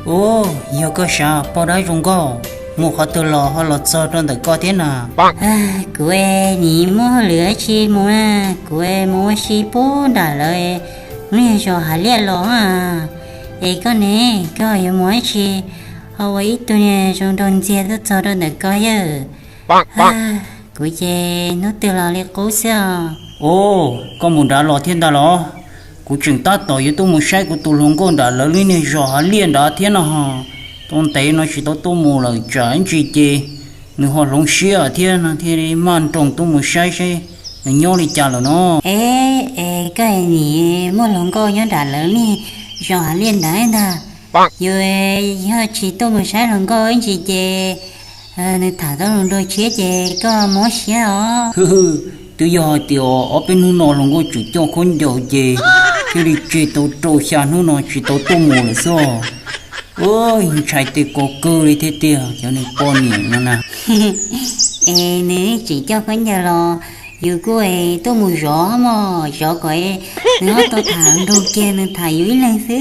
Ub, yog koj sav poj dab zoo nkauj, mus qhov twg los ho los txog rau ntawm koj thiab na? Kuv es nim muaj hauj lwm dab tsi mus na, kuv es mus ua si pub nram lawv lub niag zos Hav Liaj los. Es koj ne, koj yuav mus dab tsi ho ua ib tug niag zoo nraug ntxiag tuaj txog rau ntawm koj yawg? Kuv ces hnub twg los li qub xwb os. Ub, koj mus nrad los thiab ntag los? Kuv tseem tab tom yuav tuaj mus saib kuv tus hluas nkauj nram lawv lub niag zos Hav Liaj nrad thiab no ho. Tau ntev no tsis tau tuaj mus lawm tsam ib ntsis ces nws ho hloov siab thiab no thiaj li maj nroos tuaj mus saib seb nws nyob li cas lawm no. Es, es koj nim muaj hluas nkauj nyob nram lawv niag zos Hav Liaj nrad ntag. Yus yog tsis tuaj mus saib hluas nkauj ib ntsis ces nws tham tau hluas nraug tshiab ces koj mob siab os. Twb yog hais tias ob peb hnub no hluas nkauj tseem coj khaub ncaws ces thiaj li tseg tau rau xya hnub no tsis tau tuaj mus lawm xwb os. Ntshai tej ko kawg li thiab tiag cov niag poj niam no na. Es nws tseem coj khaub ncaws los yus kuj es tuaj mus zov mog, zov kom nws ho tau tham nraug kiag, nws tham yus ib leeg xwb.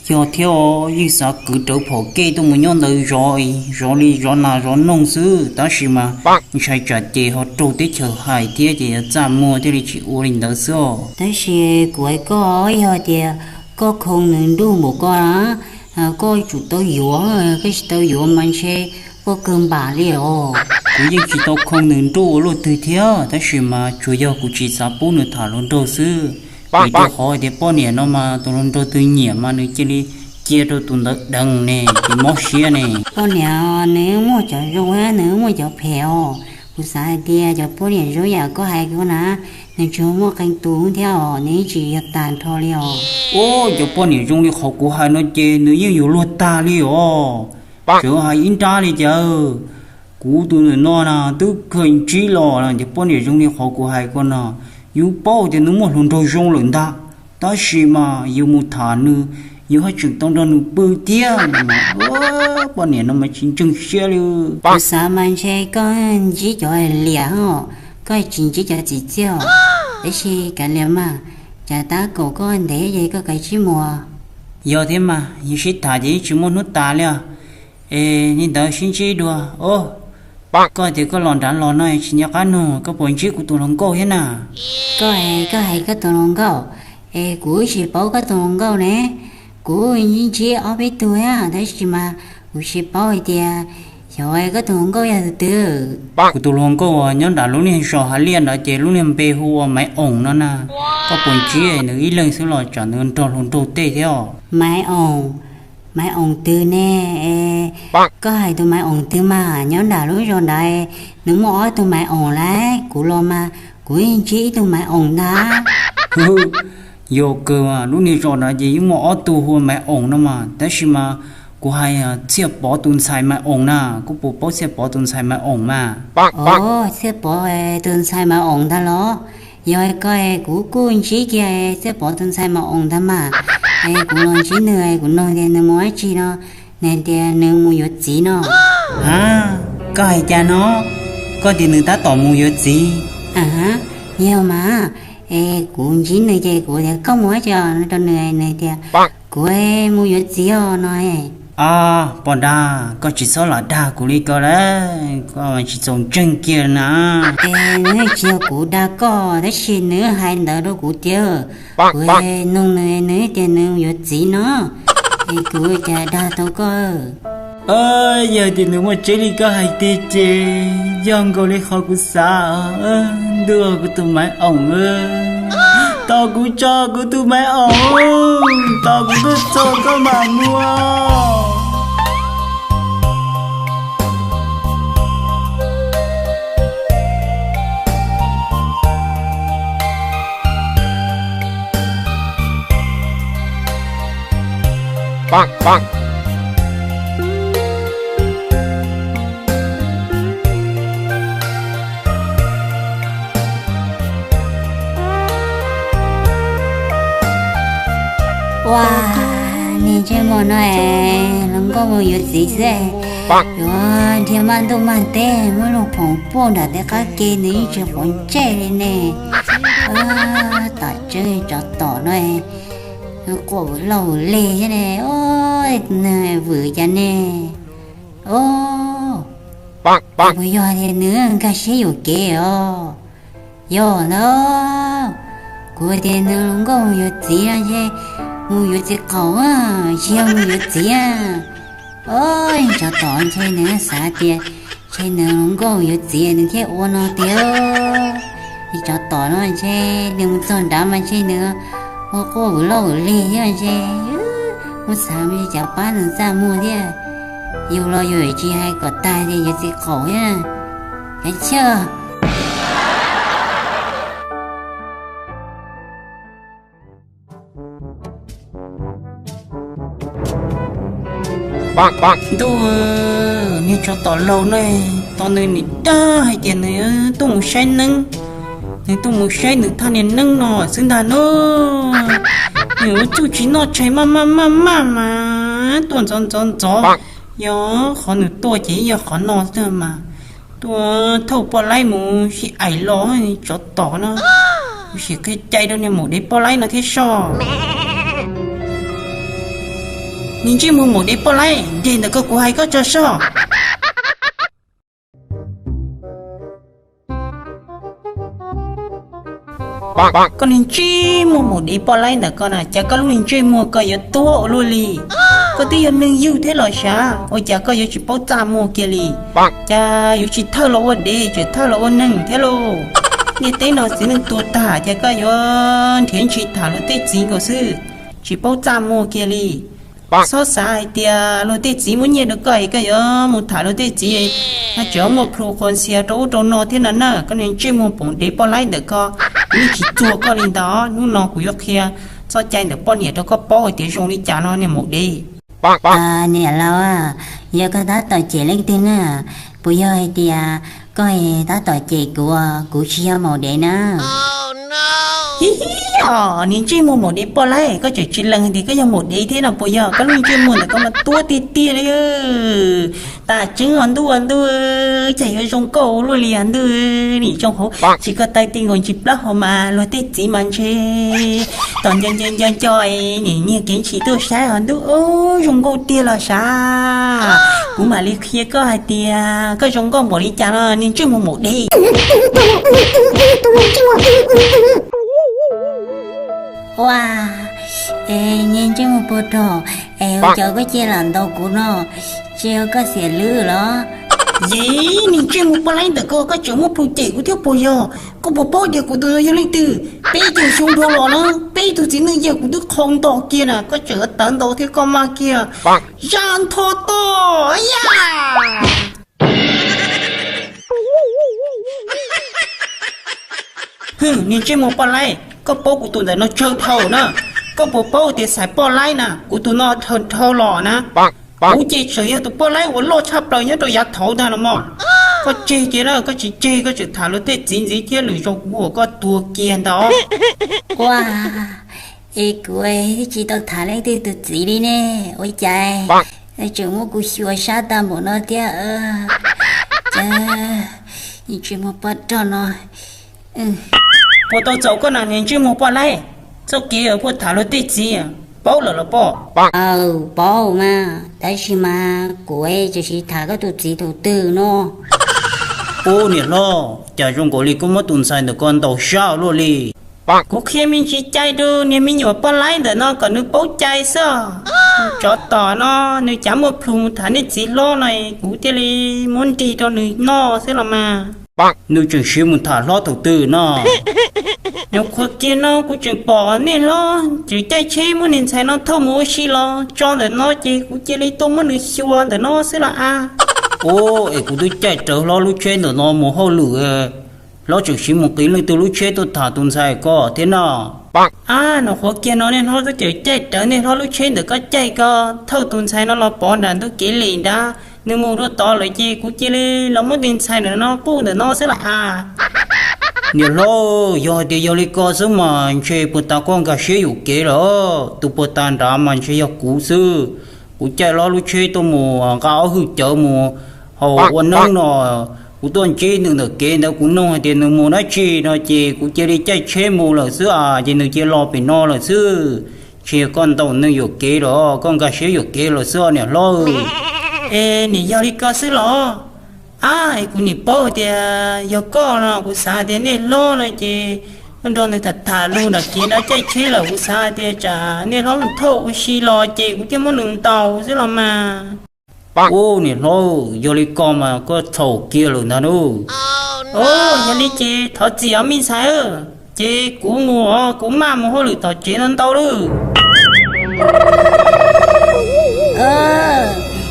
Yog thiab os, yeej xav kwv rawv phom kej tuaj mus nyob ntawd zov, zov li zov nas zov noog xwb, tab sis mas ntshai tsam ces ho raug teb chaws hais thiab ces yuav txaj muag thiaj li tsis ua li ntawd xwb os. Tab sis kuv hais koj, yog tias koj khoo nws nruj npaum ko na, koj tsum tau yuav, koj tsis tau yuav mas ntshe koj kawg npam li os. Kuv yeej tsis tau khoo nws nruj ua luaj twg thiab, tab sis mas tsuas yog kuv tsis xav pub nws tham hluas nraug xwb. Vim rau qhov hais tias poj niam no mas tus hluas nraug twg nyiam mas nws cia li cia rau tus ntawd deev ne, ces mob siab ne. Poj niam nws muaj cov zoo, nws muaj cov phem os. Kuv xav hais tias cov poj niam zoo yam koj hais ko na, nws tsuas muaj qee tus thiab os, nws yeej tsis yog tag nrho li os. Ub, cov poj niam zoo li qhov kuv hais no ces nws yeej yuav luag tag li os. Txawm hais ib nrab li cas, kuv tus ntawm no na twb kheev ntsib los cov poj niam zoo li qhov kuv hais ko no, yus paub tias nws muaj hluas nraug zoo lawm ntag, tab sis mas yus mus tham nws, yus haj tseem tau nrog nws pw thiab. Poj niam no mas tsis ntseeg siab li. Kuv xav mas ntshe koj ntsib cov liam os, koj tsis ntsib cov txiv txiaj os. Tab sis kav liam mas, cas tab kaum koj ntev ces koj kav tsij mus. Yog thiab mas, yus sib tham ces yeej tsis muaj hnub tas li os. Es li ntawd sib ntsib dua. Koj tias koj los nrad los no tsis nco qab nug, koj puas ntsib kuv tus hluas nkauj thiab na? Koj, koj hais koj tus hluas nkauj, es kuv tsis paub koj tus hluas nkauj ne. Kuv ntsib ob peb tug thiab tab sis mas kuv tsis paub hais tias xyov koj tus hluas nkauj yog tus twg. Kuv tus hluas nkauj uas nyob nram lub niag zos Hav Liaj nrad ces lub niag npe hu ua Maiv Oos no na. Koj puas ntsib nws ib leeg xwb los tsam nws nrog hluas nraug tej thiab os? Maiv Oos? Maiv Oos twg ne? Koj hais tus Maiv Oos twg mas nyob nram lub zos nrad, nws muaj ob tug Maiv Oos lawm, kuv los mas kuv yeej ntsib ib tug Maiv Oos ntag. Yog kawg mas, lub niag zos nrad ces yeej muaj ob tug hu ua Maiv Oos no mas, tab sis mas kuv hais Txhiaj Pov tus ntxhais Maiv Oos na, koj puas paub Txhiaj Pov tus ntxhais Maiv Oos mas? Os, Txhiaj Pov tus ntxhais Maiv Oos ntag los? Yog koj, kuv kuj ntsib kiag Txhiaj Pov tus ntxhais Maiv Oos ntag mas. Es kuv los ntsib nws, kuv nug tias nws mus dab tsi no, nws tias nws mus yuav txiv no. Ha, koj hais cas no? Koj tias nws tab tom mus yuav txiv? Yog mas, es kuv ntsib nws ces kuv tias koj mus dab tsi no rau nws, nws tias kuv mus yuav txiv os no. A, poj dag, koj tsis txhob lam dag kuv li ko lawm, koj tsis txaus ntseeg kiag na. Es nws tsis yog kuv dag koj, tab sis nws hais ntawd rau kuv tiag. Kuv nug nws, nws tias nws yuav txiv no, es kuv cas dag tau koj. Yog tias nws muaj tseeb li koj hais tiag ces yog nkaus li qhov kuv xav. Ntuj, kuv tus Maiv Oos, tos kuv tso kuv tus Maiv Oos, tos kuv tuaj txog koj mam mus. Ua, niag ntsej muag no es hluas nkauj mus yuav txiv xwb, yuav dhia maj ntuj maj teb muab luag phoom puag nram tej qab ke nws yeej tsis quav ntsej li ne. Tom tseeb tsov tom no, Quaj vwm loj vwm leg thiab ne, o, nws vwm cas ne? O, puas yog tias nws nkag siab yuam kev os? Yog ntag, kuv tias nws hluas nkauj yuav txiv no ntshe mus yuav txiv qaum, tsis yog mus yuav txiv. O, tsov tom ntshe nws xav tias ntshe nws hluas nkauj yuav txiv nws thiaj ua no tiag. Tsov tom no ntshe nws mus txog nrad mas ntshe nws ua quaj vwm loj vwm leg thiab ntshe. Mus xav mus cov pab nws txaj muag thiab. Yus los yus tsis hais kom tag tias yuav txiv qaum thiab. Kav chawj. Ntuj, niag tsov tom laus no, tos nws nim dag hais tias nws tuaj mus saib neeb, nws tuaj mus saib nws thaj niag neeb no xwb ntag no. Nws ua txuj tsis noj tshais maj maj maj maj mas tuaj ntxov ntxov ntxov. Yog qhov nws tuaj ces yog qhov no xwb mas. Tuaj thauj poj laib mus sib aim los, tsov tom no. Kuv sim qhia cai rau niag maum dev poj laib no thiab soj. Niag ntsej muag maum dev poj laib, nres ntawm ko kuv hais koj tso soj. Koj niag ntsej muag maum dev poj laib ntawm ko na, cas koj lub niag ntsej muag ko yuav tuab ua luaj li? Koj twb yog neeg ywg thiab los sav, ua cas koj yuav tsis paub txaj muag kiag li? Cas yuav tsis thawj los ua dev, tseem thawj los ua neeg thiab lauj? Niaj teb no txiv neej tuag tag, cas koj yuav nrhiav ntshis tham luag tej txiv nkaus xwb, tsis paub txaj muag kiag li. Txhob xav hais tias luag tej txiv muab nyiaj rau koj es koj yuav mus tham luag tej txiv, tseem muaj plhu qhuas ntxhias rau ub rau no thiab no na. Koj niag ntsej muag maum dev poj laib ntawm ko, kuv yeej tsis txuag koj li ntawd. Hnub no kuv yuav qhia txoj cai ntawm poj niam rau koj paub hais tias zoo li cas no niag maum dev. Niam laus, yog koj tab tom cem leej twg na? Puas yog hais tias koj tab tom cem kuv, kuv tsis yog maum dev na? Hib hib os, niag ntsej muag maum dev poj laib, koj tseem tsis lees hais tias koj yog maum dev thiab no puas yog? Koj lub ntsej muag ntawm koj mas tuab tiag tiag li. Tas tseeb os ntuj, ntuj, cas yuav zoo nkauj luaj li os ntuj. Nim zoo hauv tsis ko taw ti nkaus ntsis plaub hau mas luag tej txiv mas ntshe tom nco nco nco nco, nim nyiag kev ntshis tuaj saib os ntuj. Zoo nkauj tiag los sav. Kuv mam li qhia koj hais tias koj zoo nkauj npaum li cas los niag ntsej muag maum dev. Ua, niag ntsej muag pog rog, es ua cas koj cia li lam ntaus kuv no? Tsis yog koj xiam lwb los? Yeej, niag ntsej muag poj laib ntawm ko, koj tseem muaj plhu cem kuv thiab puas yog? Koj puas paub tias kuv tus no yog leej twg? Peb tug xyoo dhau los na, peb tug txiv neej yawg kuv twb qhau nto kiag na, koj tseem tawv ntau thiab koj maj kiag. Zaj ntho toj ya. Hwm, niag ntsej muag poj laib, koj paub kuv tus ntawm no tsawg dhau na? Koj puas paub tias xaiv poj laib na, kuv tus no dhau dhau los na. Kuv ces tseem yog tus poj laib uas loj tshaj plaws nyob rau yav thaud ntag los mas. Koj tseg kiag na, koj tsis tseg koj tseem tham luag tej txiv ntxiv thiab lwm zaus kuv ua koj tuag kiag ntag. Ua, es kuv twb tsis tau tham leej twg tus txiv li ne, ua cas tseem muab kuv xyuas sab tag npaum no thiab? Cas tsis muaj poj rog no. Puas tau txaus koj na niag ntsej muag poj laib? Txoj kev uas koj tham luag tej txiv paub lawm los poj? Aw, paub mas, tab sis mas kuv tseem tsis tham koj tus txiv tus twg no. Ub niam hlob, cas zoo nkaus li koj muab tus ntxhais ntawm ko ntaus sab luaj li. Kuv qhia me ntsis cai rau niag me nyuam poj laib ntawm no kom nws paub cai xwb. Tsov tom no, nws cav muaj plhus mus tham nej txiv hlob no, kuv thiaj li muab nrig rau nws noj xwb los mas. Nws tseem siv mus tham hlob thaum twg no? Nyuam qhuav kiag no kuv tseem pom nej hlob tseem caij tsheb muab niag ntxhais no thauj mus ua si los tso ntawm no ces kuv cia li tuaj muab nws xyuas ntawm no xwb los a. Ub, es kuv twb caij rawv hlob lub tsheb ntawm no mus hauj lwm, hlob tseem siv mus qiv leej twg lub tsheb tuaj tham tus ntxhais ko thiab no? Ab, nyuam qhuav kiag no nej hlob twb tseem caij rawv nej hlob lub tsheb ntawm ko caij ko thauj tus ntxhais no los pov nram ntug kev lem nrad, nws mus rau tod lawm ces kuv cia li los muab tus ntxhais ntawm no quj ntawm no xwb los a. Niam hlob, yog hais tias yog li ko xwb mas ntshe puag ta koj nkag siab yuam kev lawm. Tus puag ta nrad mas ntshe yog kuv xwb. Kuv caij hlob lub tsheb tuaj mus nqa ob hwj cawv mus haus ua neeb no. Kuv tuaj ntsib nws ntawm kev ntawd kuv nug hais tias nws mus dab tsi no ces kuv cia li caij tsheb mus lawm xwb a, ces nws cia li los pem no lawm xwb. Tsis yog koj ntaus neeg yuam kev los koj nkag siab yuam kev los xwb os niam hlob. Es nim yog li ko xwb los? Ab, kuv nim paub tias yog koj no kuv xav tias nej hlob no ces nrog nws tham tham lus nram kev nrov caij tsheb lawm kuv xav tias tsam nej hlob thauj ua si los ces kuv thiaj muab nws ntaus xwb los mas. Ub, niam hlob, yog li ko mas koj txhaum kiag lawm ntag nub. Yog li ces thov txim os me ntxhais, ces kuv mus, kuv maj mus hauj lwm tom tsev ntau ntau lawm.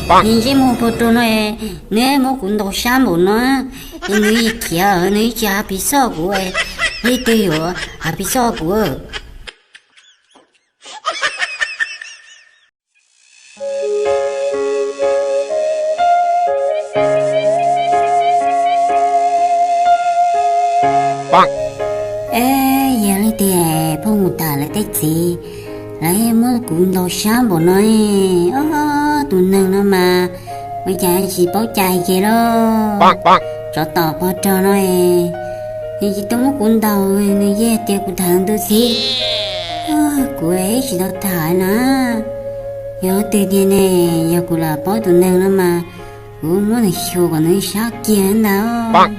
Nws ntsej muag pog rau no, nws muab kuv ntaus sab npaum no, nws khiav, nws tsis hais phiv xoj kuv, leej twg yuav hais phiv xoj kuv. Es yog li tias pheej mus tham lawv tej txiv, lawv muab kuv ntaus sab npaum no, ob tug neeg no mas ua cas tsis paub cai ces lauj. Tsov tom pog rog no, nws tsis tau muab kuv ntaus, nws yeej tias kuv tham ntu txiv. Kuv tsis tau tham na. Yog twg tiag ne, yog kuv lam paub tus neeg no mas kuv muab nws xyuas kom nws sab kiag ntag.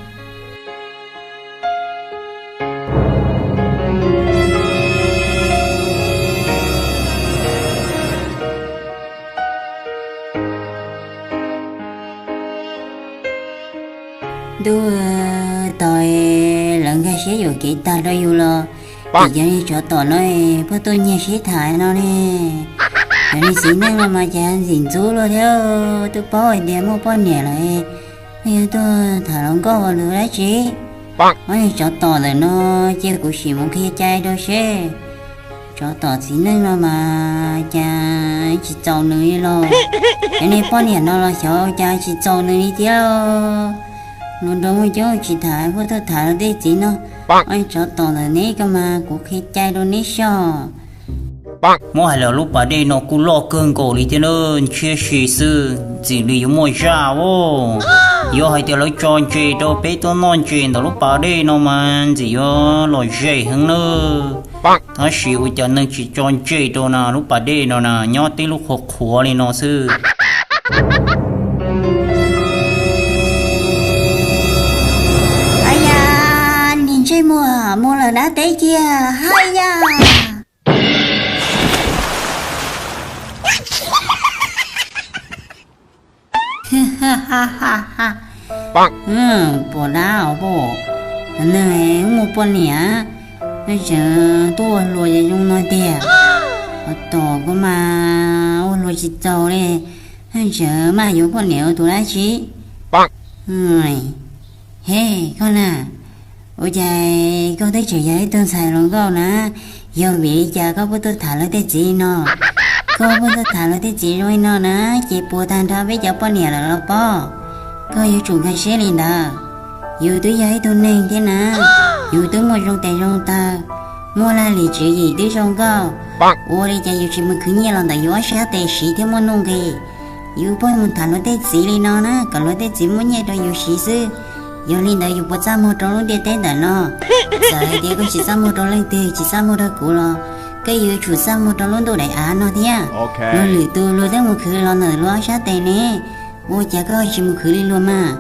Ntuj, tos lawv nkag siab yuam kev tag rau yus los tim cov niag tsov tom no puag tuaj nyiag sib tham no ne. Cov niag txiv neej no mas cas ntxim ntxub luaj thiab, twb paub hais tias muaj poj niam lawm, yog tuaj tham hluas nkauj ua luaj dab tsi. Ob niag tsov tom ntawm no, cia kuv sim mus qhia cai rau seb. Tsov tom txiv neej no mas cas tsis txaus nws li los, cov niag poj niam no los xyov cas tsis txaus nws li thiab. Hluas nraug muaj coob tsis tham, puag tuaj tham luag tej txiv no. Ob niag tsov tom ntawm neb ko mas kuv qhia cai rau neb soj. Muab hais los lub pas dej no kuj loj kawg nkaus li thiab na, ntshiab si xwb ntxim li yuav muaj zaj os. Yog hais tias lawv tso ntses rau peb tuaj noj ntses ntawm lub pas dej no mas ntxim yuav lom zem heev na. Tab sis ua cas neeg tsis tso ntses rau na, lub pas dej no na nyob tib lub qhuav qhuav li no xwb. Ab yam, niag ntsej muag mus lawm dab teb kiag haj yam. Puas dab os, neeg muaj poj niam, tseem tuaj ua hluas zoo no tiag. Tos koj mas ua hluas tsis txaus li, tseem maj yuav poj niam ua tus dab tsi. He, koj na, ua cas koj twb tseem yog ib tug ntxhais hluas nkauj na, yog vim li cas koj puas tuaj tham luag tej txiv no? Koj puas tuaj tham luag tej txiv zoo li no na, ces puas tag nrho peb cov poj niam lawm los pob? Koj yuav tsum nkag siab li ntawd. Yus twb yog ib tug neeg thiab na, yus twb muaj zoo tes zoo taw, muaj laj lim tswv yim twb zoo nkauj, ua li cas yus tsis mus khwv nyiaj los ntawm yus ob sab tes siv thiab muaj nuj nqis? Yus pheej mus tham luag tej txiv li no na kom luag tej txiv muab nyiaj rau yus siv xwb. Yog li ntawd yus puas txaj muag rau lub ntiaj teb ntawm no? Txawm hais tias koj tsis txaj muag rau leej twg, tsis txaj muag rau kuv los koj yuav tsum txaj muag rau lub ntuj daim av no thiab. Luag lwm tus luag twb mus khwv los ntawm luag ob sab tes ne, ua cas koj tsis mus khwv li luag mas?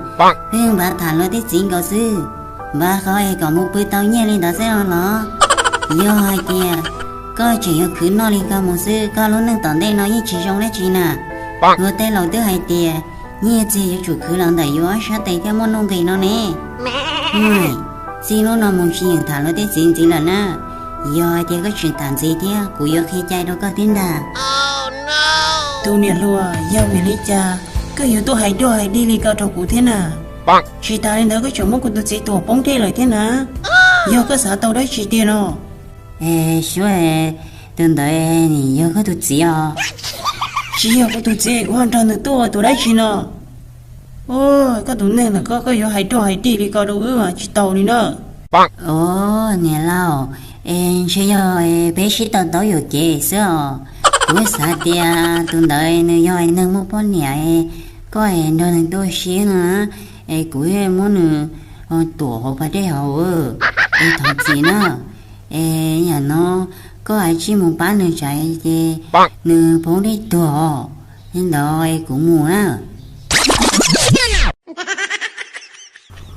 Pheej npaj tham luag tej txiv nkaus xwb, npaj qhov es kom mus pw tau nyiaj li ntawd xwb los? Yog hais tias koj tseem yuav khwv noj li koj mus xwb, koj lub neej tom ntej no yeej tsis zoo dab tsi na. Luag tej laus twb hais tias nyiaj txiag yuav tsum khwv los ntawm yus ob sab tes thiaj muaj nuj nqis no ne. Txij hnub no mus tsis yeem tham luag tej txiv ntxiv lawm na. Yog hais tias koj tseem tham ntxiv thiab kuv yuav qhia cai rau koj thiab ntag. Tus niam hluas, yog vim li cas koj yuav tuaj hais dog hais dig li ko rau kuv thiab na? Tsis tas li ntawd koj tseem muab kuv tus txiv tuam poob dej lawm thiab na. Yog koj xav tau dab tsi tiag no? Suav, tus ntawd nim yog koj tus txiv os. Tsis yog kuv tus txiv, kuv ho nrog nws tuaj ua tus dab tsi no? Koj tus neeg ntawm koj, koj yuav hais dog hais dig li ko rau wb mas tsis tau li na. Os niam laus, es ntshe yog peb sib tau taub yuam kev xwb os. Kuv xav tias tus ntawd nws yog neeg muaj poj niam, koj es nrog nws tuaj ua si no, es kuv muab nws tuam hauv pas dej hauv, es thov txim na. Es yam no Koj hais tsis mus pab nws tsam ces nws poob dej tuag os. Li ntawd kuv mus na.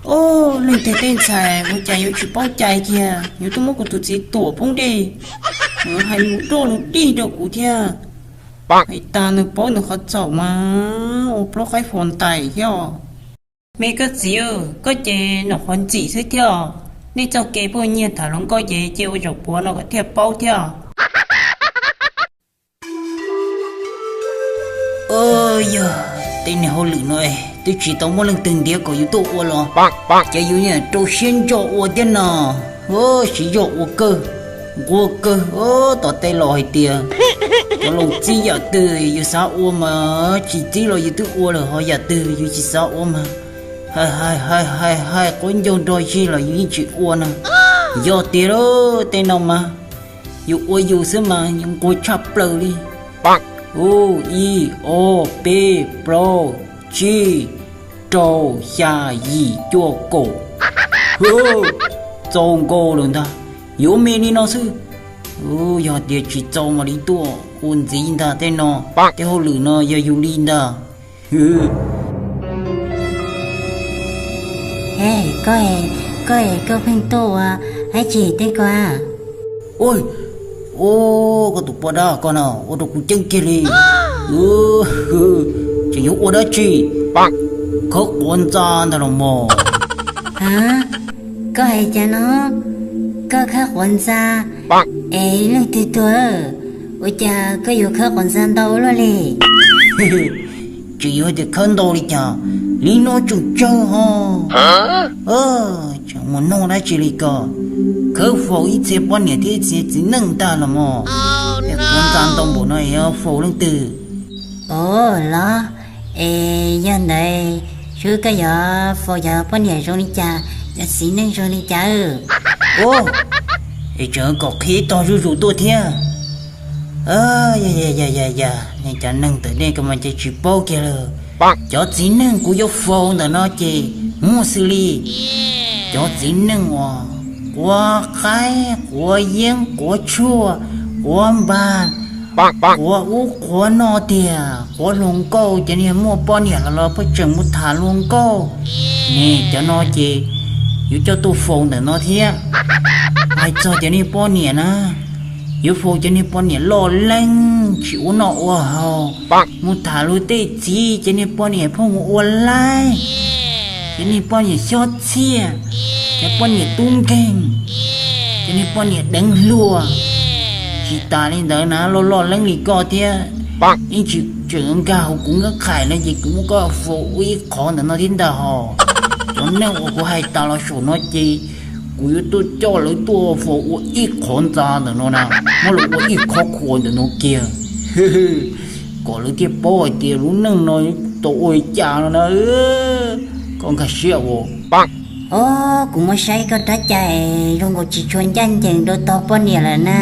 Os, leej twg tej ntxhais ua cas yuav tsis paub cai kiag, yuav tuaj muab kuv tus txiv tuam poob dej, hais lus doj lus dig rau kuv thiab. Hais tas nws paub nws qhov txhaum mas ua plaub qaib fos ntais thiab os. Me koj txiv, koj ces nom qhuav ntxim xwb thiab os. Nej txoj kev phooj ywg tham hluas nkauj ces cia ua zaum puav no kom thiaj paub thiab. Yog tej niag hauj lwm no twb tsis tau muaj leej twg ntiav kom yus tuaj ua los ces yus yeej rau siab ntso ua thiab no. Siv zog ua kawg, nquag kawg. Tom tej laus hais tias cov laus txib yam twg yus xav ua mas tsis txib los yus twb ua lawm, ho yam twg yus tsis xav ua mas hais hais hais hais quav ncaug nrog zig los yus yeej tsis ua na. Yog tiag lauj, tej no mas yus ua yus xwb mas yus nquag tshaj plaws li. Ub, ib, ob, peb, plaub, tsib, rau, xya, yim, cuaj, kaum. Txaus nkaus lawm ntag, yuav me li no xwb. Yog tias tsis txaus mam li tuaj ua ntxiv ntag, tej no, tej hauj lwm no yog yus li ntag. Koj, koj, koj pheej tuaj ua dab tsi tej ko? Ua, koj tus poj dab ko no ua rau kuv ceeb kiag li. Tseem yuav ua dab tsi? Khawb quav ntxa ntag los mog. Ha, koj hais cas no? Koj khawb quav ntxa? Es leej twg tuag? Ua cas koj yuav khawb quav ntxa ntau luaj li? Tseem yuav tias khawb ntau li cas, li no tseem tsawg ho. Tseem mus nug dab tsi li ko? Khawb faus ib txhia poj niam thiab ib txhia txiv neej ntag los mog. Quav ntxa ntau npaum no yuav faus leej twg? Ua los, es yog ntawd, xyov koj yuav faus cov poj niam zoo li cas, cov txiv neej zoo li cas? Ua, es tseem kom qhia ib tog zuj zus tuaj thiab. Ya ya ya ya, nej cov neeg ntawm nej ko mas ces tsis paub kiag lawm. Cov txiv neej kuv yuav faus ntawm no ces muaj xws li cov txiv neej uas quav qaib, quav yeeb, quav tshuaj, quav npag, quav ub quav no tiag, quav hluas nkauj, cov niag muaj poj niam los los pheej tseem mus tham hluas nkauj ne. Cov no ces yuav coj tuaj faus ntawm no thiab. Hais txog cov niag poj niam na, yuav faus cov niag poj niam loj leeb tsis ua noj ua haus, mus tham luag tej txiv, cov niag poj niam pheej mus ua laib, cov niag poj niam xyob txhiaj, cov poj niam tub nkeeg, cov niag poj niam deev hluas. Tsis tas li ntawd na, loj loj leeb li koj thiab, yeej tsis tseem nkag hauv kuv nkab qhais no ces kuv muab koj faus ua ib qhov ntawm no thiab ntag hos. Cov neeg uas kuv hais tas los saum no ces kuv yuav tuaj coj lawv tuaj faus ua ib qhov ntxa ntawm no na, muab lawv ua ib qhov khuas ntawm no kiag, kom lawv thiaj paub hais tias lub neej no tau ua li cas no na. Koj nkag siab ua. Os, kuv muab saib koj rab cai zoo nkaus tsis tshua ncaj ncees rau tog poj niam lawm na.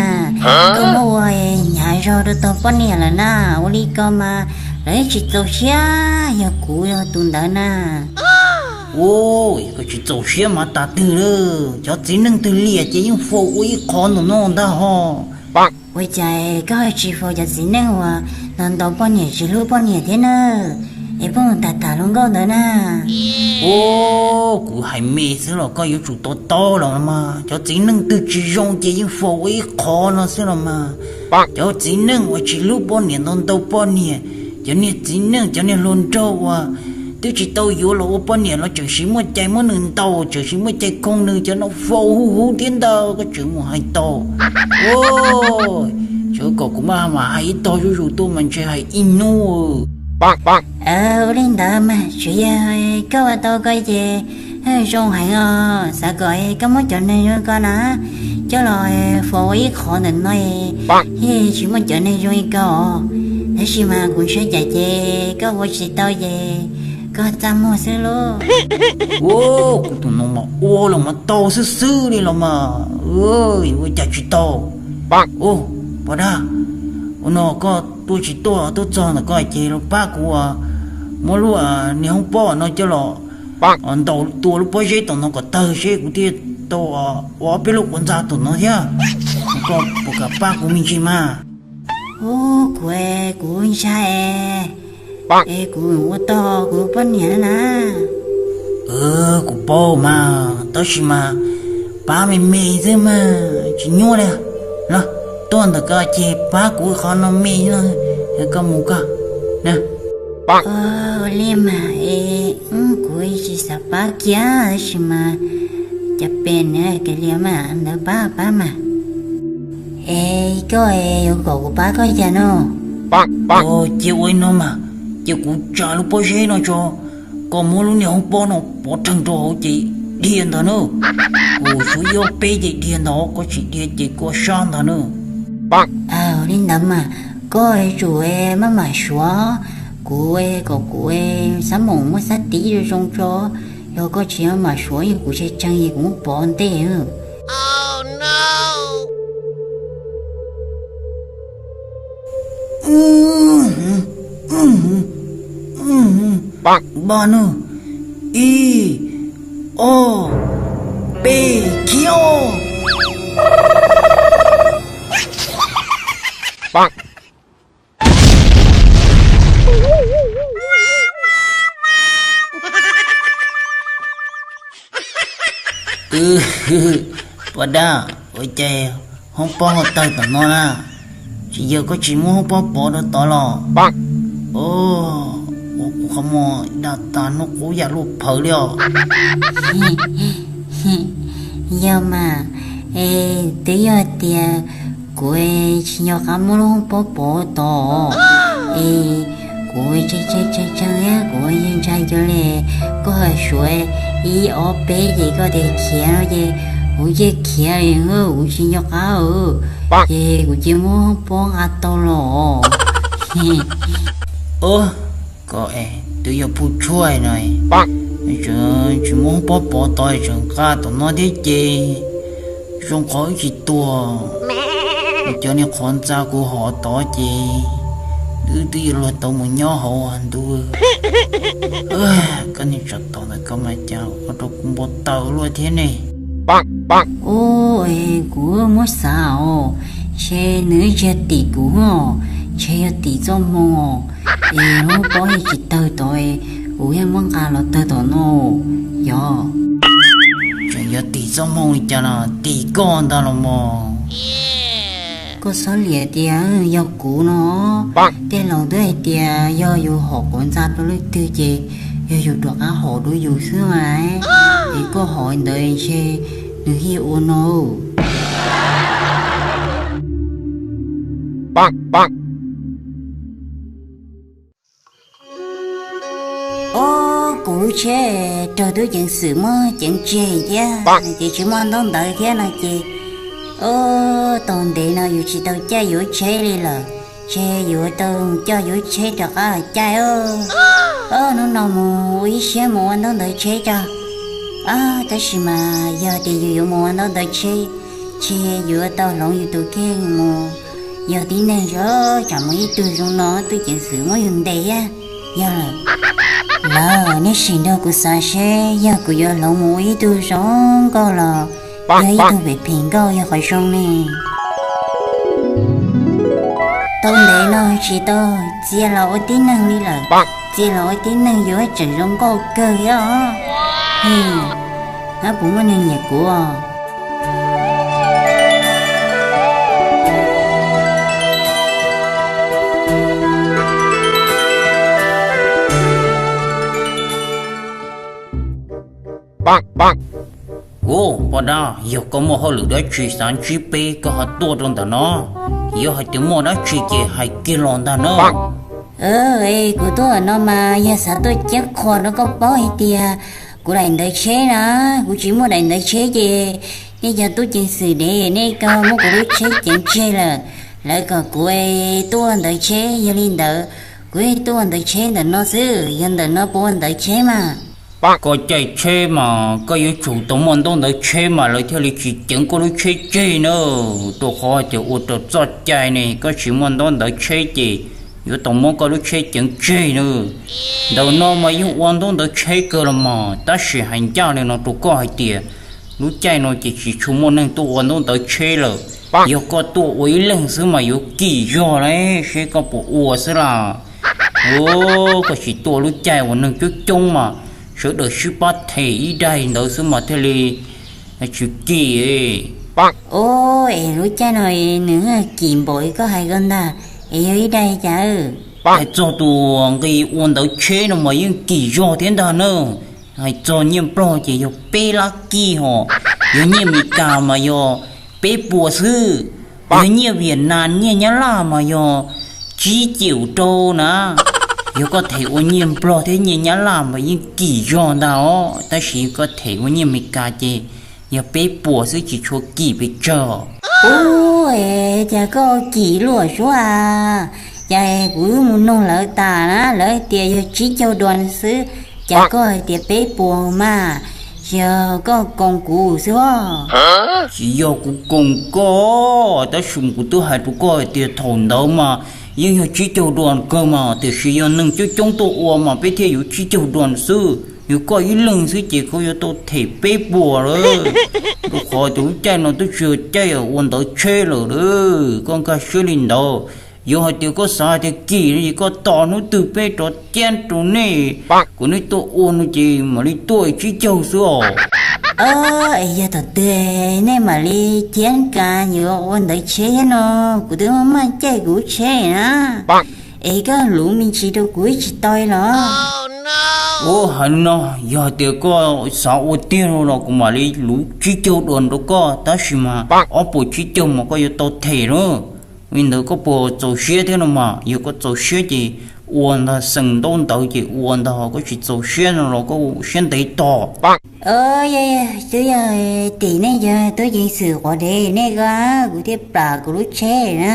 Koj muab ua hnyav zog rau tog poj niam lawm na. Ua li ko mas lawv tsis txaus siab, yog kuv yog tus ntawd na. Ua, koj tsis txaus siab mas tas twg lawm, cov txiv neej twg liam ces yeej faus ua ib qhov ntawm no ntag hos. Ua cas koj tsis faus cov txiv neej uas ntaus ntaus poj niam tsis hlub poj niam thiab na, es pheej tham tham hluas nkauj ntawd na? Ua, kuv hais me xwb los koj yuav tsum to taub los mas, cov txiv neej twg tsis zoo ces yeej faus ua ib qhov no xwb los mas. Cov txiv neej uas tsis hlub poj niam ntaus ntaus poj niam, cov niag txiv neej cov niag hluas nraug uas twb tsis tau yuav los ua poj niam los tseem siv muaj cai muab nws ntaus, tseem siv muaj cai khoo nws, cov no faus huv huv thiab ntag, koj tseem mus hais tau. Ua, tseem kom kuv maj mam hais ib tog zuj zus tuaj mas ntshe hais ib hnub. Ua li ntawd mas tsuas yog koj ua tau ko ces zoo heev os. Xav kom koj muab cov neeg zoo ko na coj los faus ua ib qhov ntawm no, thiaj tsis muaj cov neeg zoo li ko. Tab sis mas kuv ntshai tsam ces koj ua tsis tau ces koj txaj muag xwb lauj. Ua, kuv tus no mas ua los mas tau xwb xwb li los mas, ua cas tsis tau. Ua, poj dab, ua no koj tuaj tsis tuaj, tuaj txog ntawm ko ces los pab kuv muab lub niag hoob pob no coj los ntaus tua lub pob zeb tom no kom tawg seb kuv thiaj tau ua ob peb lub quav ntxa tom no thiab. Koj puas kam pab kuv me ntsis mas? Ub, kuv, kuv ntshai es kuv ua tog kuv poj niam na. Kuv paub mas, tab sis mas pab me me xwb mas tsis nyuaj li. Los, tuaj ntawm ko ces pab kuv qhov no me, koj mus koj na. Ua li mas es kuv tsis xav pab kiag, tab sis mas cas pes nws kav liam mas ntawd pab pab mas. Es koj yuav kom kuv pab koj cas no? Cia ua li no mas, cia kuv tsa lub pob zeb no tso, koj muab lub niag hoob pob no pov rhees rau hauv ces dhia ntag na. Kuv suav ib ob peb ces dhia ntag, koj tsis dhia ces koj sab ntag na. Ua li ntawd mas, koj yuav tsum maj mam suav, kuv kom kuv xab moom muab xab tiv zoo zoo tso, yog koj tsis maj mam suav es kuv tshee tshee es kuv muab pov ntej. Npaj nawb, ib, ob, peb, khiav. Poj dab, ua cas hoob pob ho tawg tom no na? Tsis yog koj tsis muab hoob pob pov rau tod los? Ua kuv qhov muag dag tas hnub qub yam luaj phawv li os. Yog mas, es twb yog tias kuv tsis nco qab muab lub hoob pob pov tod es kuv tshee tshee tshee tshee thiab kuv ntshai ntshai cuag li koj hais suav ib ob peb ces koj tias khiav no ces kuv cia khiav li, kuv tsis nco qab ces kuv cia muab hoob pob nqa tau los. Ua, koj twb yog phub tshuaj no, tseem tsis muab hoob pob pov tod tseem nqa tom no thiab ces zoo qhov wb tsis tuag. Kuv cov niag qhov ntxa kuv hov tod ces wb twb yuav luag tau mus nyob hauv ntuj. Koj niag tsov tom ntawm koj mas cas ua rau kuv npau taws luaj thiab ne. Ua, kuv muab xav os, ntshe nws tsis yog tim kuv os, ntshe yog tim txoj hmoo os. Es hoob pob yeej tsis tawg tod, kuv yeej muab nqa los tawg tom no. Yog, tseem yog tim txoj hmoo li cas los tim koj ntag los mas. Koj txhob liam tias yog kuv no. Tej laus twb hais tias yog yus hom quav ntxa rau leej twg ces yog yus rov qab hom rau yus xwb mas. Es koj hom ntawd ntshe nws thiaj ua no. Ob, kuv lub tsheb raug tub ceev xwm muab ceev tseg thiab ces tsis muaj ntaub ntawv thiab no ces, ob, tau ntev no yus tsis tau caij yus lub tsheb li lawm. Ces yuav tau coj yus lub tsheb rov qab los caij. Ob, hnub no mus ua ib siab mus ua ntaub ntawv tsheb tso. Ob, tab sis mas yog tias yus yuav mus ua ntaub ntawv tsheb, ces yuav tau hloov yus tus kheej mus yog tib neeg tso, tsam muaj ib tug zoo no tub ceev xwm muab yus ntes thiab. Yog lawm, lawm nej sim nrog kuv xav seb yog kuv yuav hloov mus ua ib tug zoo nkauj los yog ib tug phem phem nkauj yog qhov zoo ne. Tau ntev no tsis tau txia los ua tib neeg li lawm. Txia los ua tib neeg yuav tseem zoo nkauj kawg thiab os. Hab puas muaj neeg nyiam kuv os? Ub, poj dab, yog koj muaj hauj lwm dab tsi xav ntsib peb koj ho tuaj rau ntawm no. Yog hais tias muaj dab tsi ces hais kiag los ntag na. Kuv tuaj no mas yog xav tuaj ceeb qhuas rau koj paub hais tias kuv daim ntawv tsheb na, kuv tsis muaj daim ntawv tsheb ces nej cov tub ceev xwm dev nej ko muab kuv lub tsheb ceev tseg lawm. Lawv kom kuv tuaj ua ntawv tsheb, yog li ntawd kuv tuaj ua ntawv tsheb ntawm no xwb, yog ntawm no puas ua ntawv tsheb mas? Koj caij tsheb mas koj yuav tsum tau muaj ntaub ntawv tsheb mas lawv thiaj li tsis ceev koj lub tsheb tseg na. Rau qhov tias ua raws txoj cai ne, koj tsis muaj ntaub ntawv tsheb ces yuav tau muab koj lub tsheb ceev tseg na. Ntawm no mas yeej ua ntaub ntawv tsheb kawg los mas, tab sis hais ncaj li no rau koj hais tias lub caij no ces tsis tshua muaj neeg tuaj ua ntaub ntawv tsheb lawm. Yog koj tuaj ua ib leeg xwb mas yuav kim zog lauj, seb koj puas ua xwb las. Koj tsis tuaj lub caij uas neeg coob coob mas sawv daws sib pab them ib daig ntawd xwb mas thiaj li tsis kim. Ua es lub caij no nws kim npaum koj hais ko ntag, es yog ib daig cas? Hais txog tus nqi ua ntawv tsheb no mas yeej kim zog thiab ntag na. Hais txog nyiaj Nplog ces yog peb lab kij hos, yog nyiaj Amelikas mas yog peb puas xwb, yog nyiaj Vietnam nyiaj Nyab Laj mas yog tsib ceum rau na. Yog koj them ua nyiaj Nplog thiab nyiaj Nyab Laj mas yeej kim zog ntag os, tab sis koj them ua nyiaj Amelikas ces yog peb puas xwb, tsis tshua kim pes tsawg. Ua cas koj kim luaj suab a? Cas kuv mus noog lawv tas na, lawv tias yog tsib caug duas xwb, cas koj hais tias peb puas mas? Yog koj koom kuv xwb os. Tsis yog kuv koom koj, tab sis kuv twb hais rau koj hais tias thaum ntawd mas yeej yog tsib caug duas kawg mas, tiam sis yog neeg coob coob tuaj ua mas peb thiaj yuav tsib caug duas xwb. Yog koj ib leeg xwb ces koj yuav tau them peb puas lawm. Rau qhov tias lub caij no twb tsis yog caij ua ntawv tsheb lawm, koj nkag siab li ntawd. Yog hais tias koj xav hais tias kim no ces koj tos hnub twg peb rov cab rau nej, kom nej tuaj ua no ces mam li tuaj tsib caug xwb os. Es yog thaum twg nej mam li cab kas yuav ua ntawv tsheb thiab no? Kuv twb maj maj caij kuv tsheb na, es koj luv me ntsis rau kuv ib tsis tau los? Ua hais no, yog hais tias koj xav ua tiag no los kuv mam li luv tsib caug duas rau koj, tab sis mas ob puas tsib caug mas koj yuav tau them na. Li ntawd koj puas txaus siab thiab no mas? Yog koj txaus siab ces ua ntag, xeem ntaub ntawv ces ua ntag, koj tsis txaus siab no los koj siab ntev tos. Twb yog tim nej cov tub ceev xwm quav dev nej ko, kuv thiaj plam kuv lub tsheb na,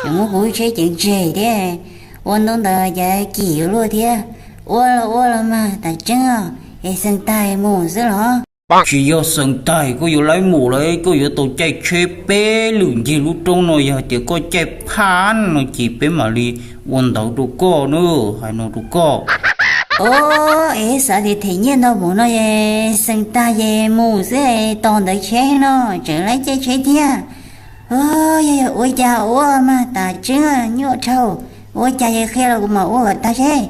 tseem muab kuv lub tsheb ceev tseg thiab. Ua ntaub ntawv ces kim luaj thiab. Ua los ua los mas tas tseeb os, es xeem tag mus xwb los? Tsis yog xeem tag koj yuav laib mus lawm, koj yuav tau caij tsheb peb lwm ncig lub roob no, yog hais tias koj caij phaj no ces peb mam li ua ntawv rau koj na, hais no rau koj. Os, es xav tias them nyiaj ntau mus no es xeem tag ces mus xwb, tos ntawv tsheb no tseem laib caij tsheb thiab. Os, yog ua cas ua mas tas tseeb nyuaj dhau, ua cas yog qhia los kuv mam ua kom tag seb.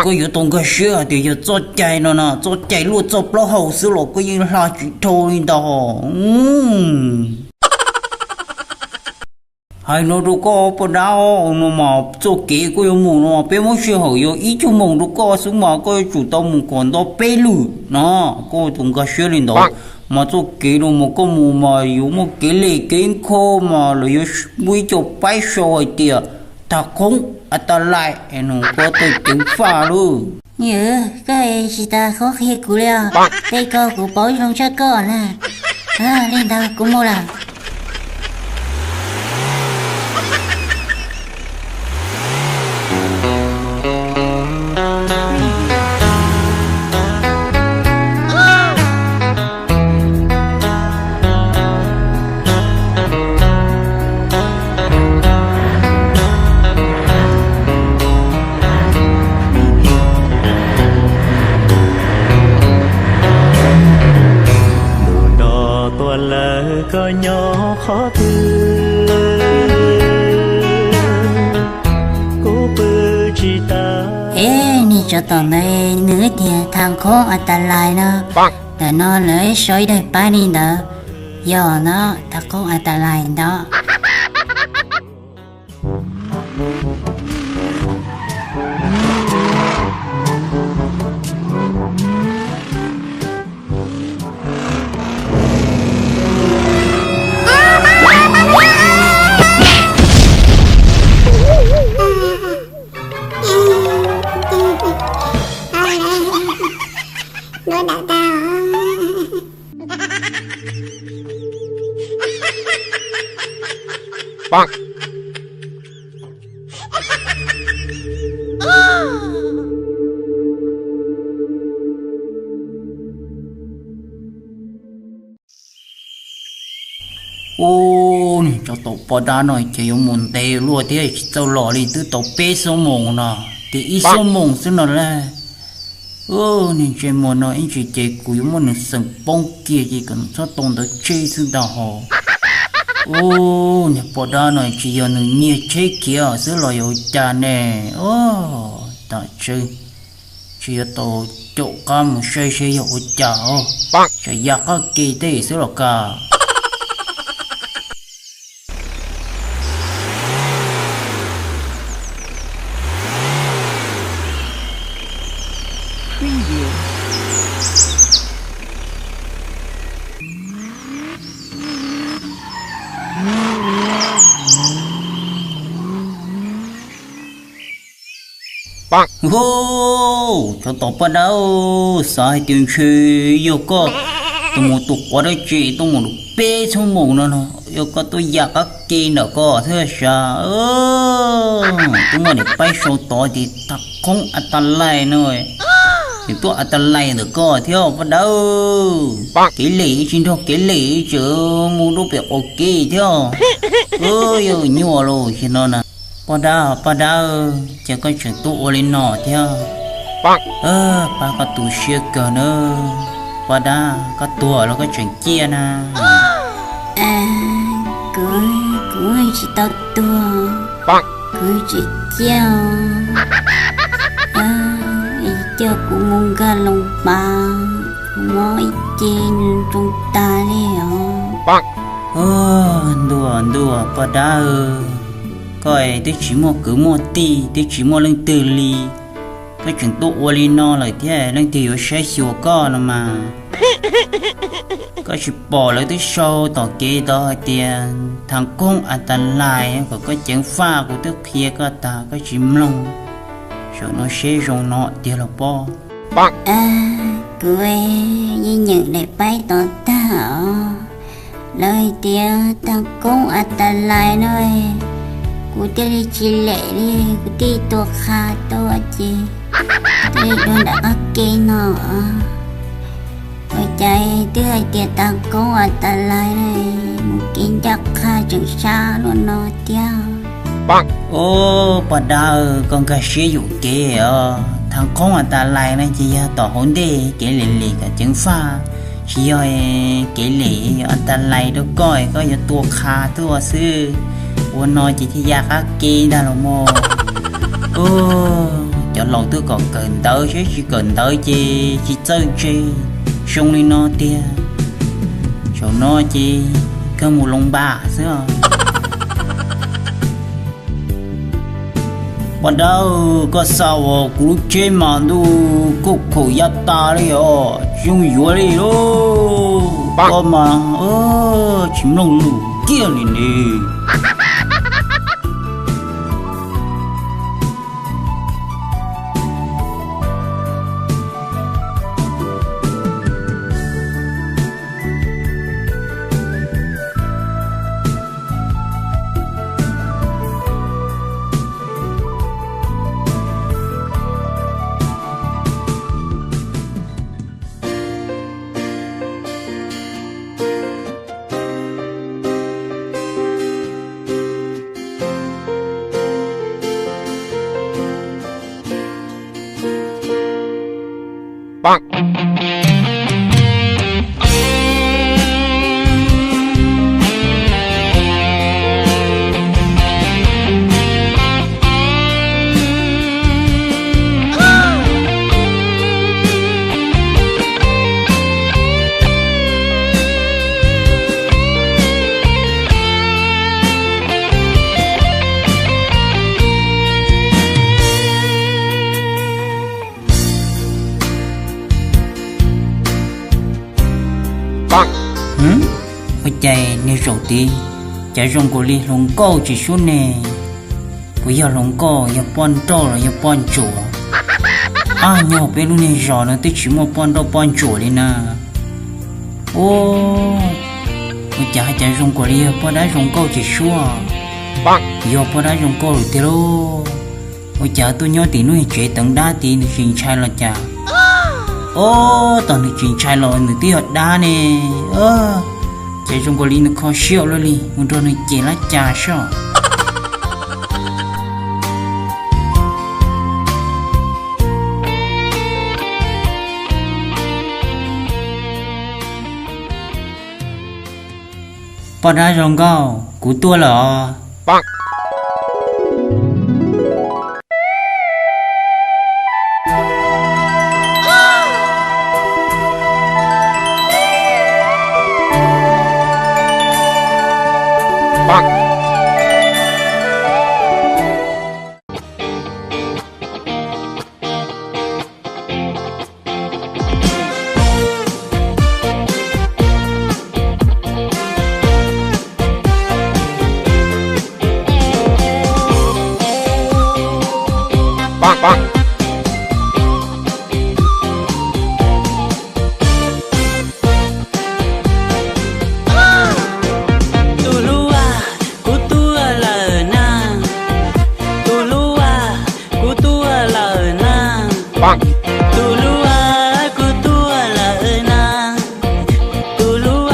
Koj yuav tau nkag siab hais tias yog txoj cai no na, txoj cai luaj txoj plaub hau xwb los koj yeej hla tsis dhau li ntag. Hais no rau koj poj dab, no mas txoj kev koj yuav mus no peb muab sij hawm yog ib cuj moos rau koj xwb mas koj yuav tsum tau mus kom nto peb lwm no, koj tus nkag siab li ntawd. Mas txoj kev no mas koj mus mas yuav muaj kev lej kev nkho mas lawv yuav muaj ib co paib sau hais tias tag khoob a ta lais, koj tau ceev faj lauj. Koj tsis tas qhov qhia kuv li os, tej ko kuv paub zoo tshaj koj na. Li ntawd kuv mus lawm. Ntuj nrog tuaj lawm koj nyob qhov twg, kuv pw tsis tau. Es niag tsov tom ntawd nws tias thaj khoob a ta lais no, ntawm no lawv sau ib daim pab li ntawd, yog no, thaj khoob a ta lais ntawd. Ub, niag tsov tom poj dab no ces yuav mus ntev luaj thiab tsis txawj los li, twb tau peb xuab moos no, tias ib xuab moos xwb no las. Niag ntsej muag no ib ntsis ces kuv yuav muab nws xeem poob kiag ces kom nws txhob tau ntawv tsheb xwb ntag hos. Ub, niag poj dab no tsis yog nws nyiag tsheb khiav xwb los yog ua cas ne? Ub, tam sim tsis yuav tau caum qab mus saib seb yog ua cas os. Tsam ya qab ke tej xwb los kas. Hos, tsov tom poj dab, xav hais tias ntshe yog koj tuaj mus tus quav dab tsi tuaj mus peb txhiab moos no no, yog koj tuaj ya qab ke ntawm koj thiab sav. Twb muaj niam paib sau tod tias thaj qoob a ta lais no, nws tuaj a ta lais ntawm koj thiab poj dab. Kev lem tsis nrog kev lem, tseem mus dua pem qaum kev thiab. Yog nyuaj los sim no na. Poj dab, poj dab, cas koj tseem tuaj ua li no thiab? Pab koj tu siab kawg na. Poj dab, koj tuag los koj tseem ciaj na? Kuv, kuv tsis tau tuag, kuv tseem ciaj. Coj kuv mus nkag loos pas, kuv mob ib ce nws tsoo tas li os. Ntuj, ntuj, poj dab, koj twb tsis muaj kwv muaj tij, twb tsis muaj leej twg li, koj tseem tuaj ua li no lawm thiab, leej twg yuav saib xyuas koj no mas? Koj tsis pom lawv twb sau tom kev tod hais tias thaj qoob a ta lais kom koj ceev faj, kuv twb qhia koj tas koj tsis mloog. Zaum no seb zoo no tiag los pob. Kuv yeej nyeem daim paib tod tag os. Lawv hais tias thaj qoob a ta lais no, kuv thiaj li tsis lem li, kuv thiaj tua qha tuaj ces thiaj li dua nram qab ke no. Ua cas twb hais tias thaj qoob a ta lais, mus kev ncaj qha tseem sab luaj no thiab. Ub, poj dab, koj nkag siab yuam kev os. Thaj qoob a ta lais no ces yog tom hauv ntej kev lem lem kom ceev faj, tsis yog kev lem a ta lais rau koj, koj yuav tua qha tuaj xwb. Ua no ces thiaj ya qab ke ntag los mas. Cov laus twb kom kawm ntawv, saib tsis kawm ntawv ces tsis txawj ntse. Zoo li no tiag, zaum no ces kawg mus loos npas xwb os. Poj dab, koj xa ua kuv lub tsheb mas ntuj, koj khaum ya tas li os, tsis zoo yuav li lauj. Koj mas tsis mloog lus kiag li ne. Ua cas niag zaum tid cas zoo nkaus li hluas nkauj tsis suab ne? Puas yog hluas nkauj, yog poj nrauj los yog poj ntsuam? Ab, nyob peb lub niag zos no twb tsis muaj poj nrauj poj ntsuam li na. Ua cas hais tias zoo nkaus li yog poj dab zoo nkauj tsis suab? Yog poj dab zoo nkauj lawm tiag lauj. Ua cas tuaj nyob tim lub niag tsev teev dab tid nws tsis ntshai los cas? Ob, tos nws tsis ntshai los nws twb yog dab ne. Ces zoo nkaus li nws kho siab luaj li, mus nrog nws cem lab cas soj. Poj dab zoo nkauj, kuv tuaj lawm os. Tus hlub, kuv tuaj lawm na. Tus hlub, kuv tuaj lawm na. Tus hlub, kuv tuaj lawm na. Tus hlub,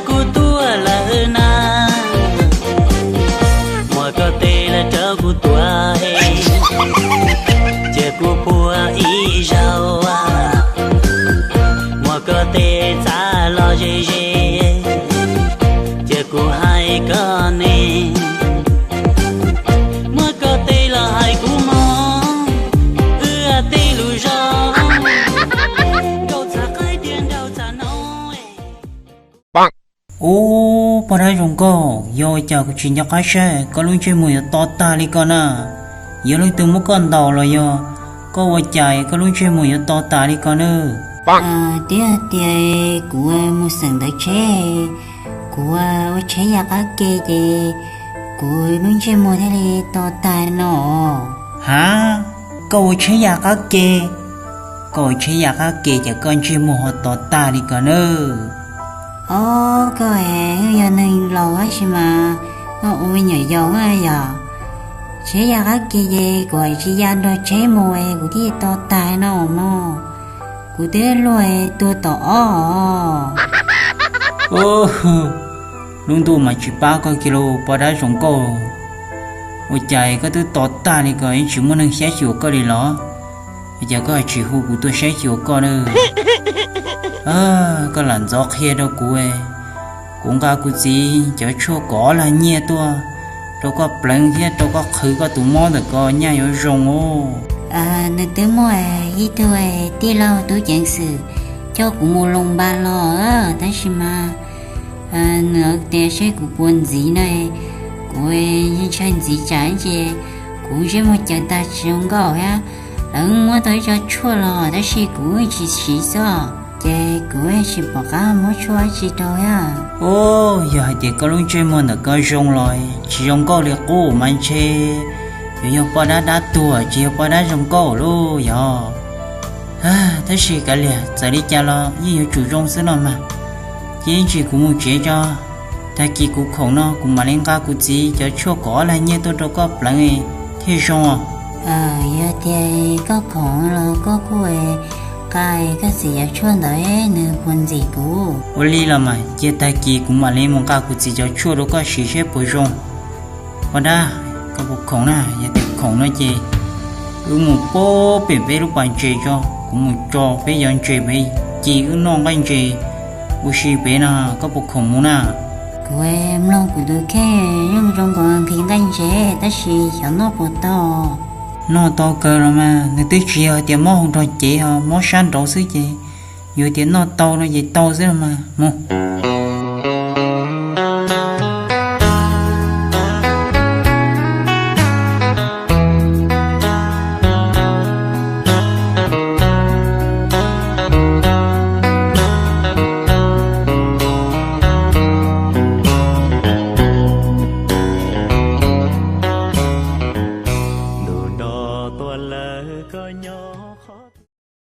kuv tuaj lawm na. Muab koj tes los rau kuv tuav, cia kuv puag ib zaug. Muab koj tes txav los ze ze, cia kuv hais koj ne. Muab koj tes los hais kuv mog, wb tej lus zoo, nraug txhav qaib tiag nraug txhav no. Ub, poj dab zoo nkauj, yog ua cas kuv tsis nco qab saib koj lub ntsej muag yuav to tag li ko na? Yog leej twg muab koj ntaus los yog koj ua cas koj lub ntsej muag yuav to tas li ko na? Twb tias kuv mus xeem ntawv tsheb, kuv ua tsheb ya qab ke ces kuv lub ntsej muag thiaj li to tag no. Ha, koj ua tsheb ya qab ke? Koj ua tsheb ya qab ke ces koj ntsej muag ho to tag li ko na? Ob, koj yog neeg laus tab sis mas koj ua me nyuam yaus yog. Tsheb ya qab ke ces kuv tsis ya nrog tsheb mus kuv thiaj to tag no mog. Kuv twb luag tuag tom ob. Lub ntuj mas tsis pab koj kiag lauj poj dab zoo nkauj. Ua cas koj twb to tag li ko yeej tsis muaj neeg saib xyuas koj li los? Ua cas koj tsis hu kuv tuaj saib xyuas koj na? Koj lam ntxov qhia rau kuv, kuv nqa kuv txiv cov tshuaj kov lag nyiaj tuaj rau koj pleev thiab rau koj qhwv koj tus mob ntawm ko nyaj yuav zoo os. Nws twb muaj ib tug tij laug tub ceev xwm coj kuv mus loos npas los, tab sis mas nws tias seb kuv puas ntxiv na, kuv ntshai ntxiv tsam ces kuv ntsej muag caws tag tsis zoo nkauj thiab. Lawv muab tau ib co tshuaj los tab sis kuv tsis siv xwb, ces kuv tsis pom qab muab tshuaj dab tsi rau thiab. Os, yog hais tias koj lub ntsej muag ntawm ko zoo los tsis zoo nkauj li qub mas ntshe yuav yog poj dab dab tuag tsis yog poj dab zoo nkauj lauj yog. Tab sis kav liam, txawm li cas los yeej yuav tsum zoo xwb no mas. Ces ib ntsis kuv mus tsev tso, tag kis kuv khoom no kuv mam li nqa kuv txiv cov tshuaj kov lag nyiaj tuaj rau koj pleev thiaj zoo os. Yog tias koj khoom los koj kuj nqa koj txiv cov tshuaj ntawd, nws puas ntxim kuv? Ua li los mas, cia tag kis kuv mam li mus nqa kuv txiv cov tshuaj rau koj siv seb puas zoo. Poj dab, koj puas khoom na? Yog tias khoom no ces wb mus pem peb lub pas ntses tso, kuv mus tso peb cov ntses pem, ces wb noj nqaij ntses ua si pem no, koj puas khoom mus na? Kuv mloog kuv tus kheej zoo zoo nkaus nqhis nqaij ntses tab sis xyov noj puas tau. Noj tau kawg los mas, nws twb tsis yog tias mob hauv nrog cev ho mob sab nraud xwb ces yog tias noj tau no ces tau xwb los mas mus.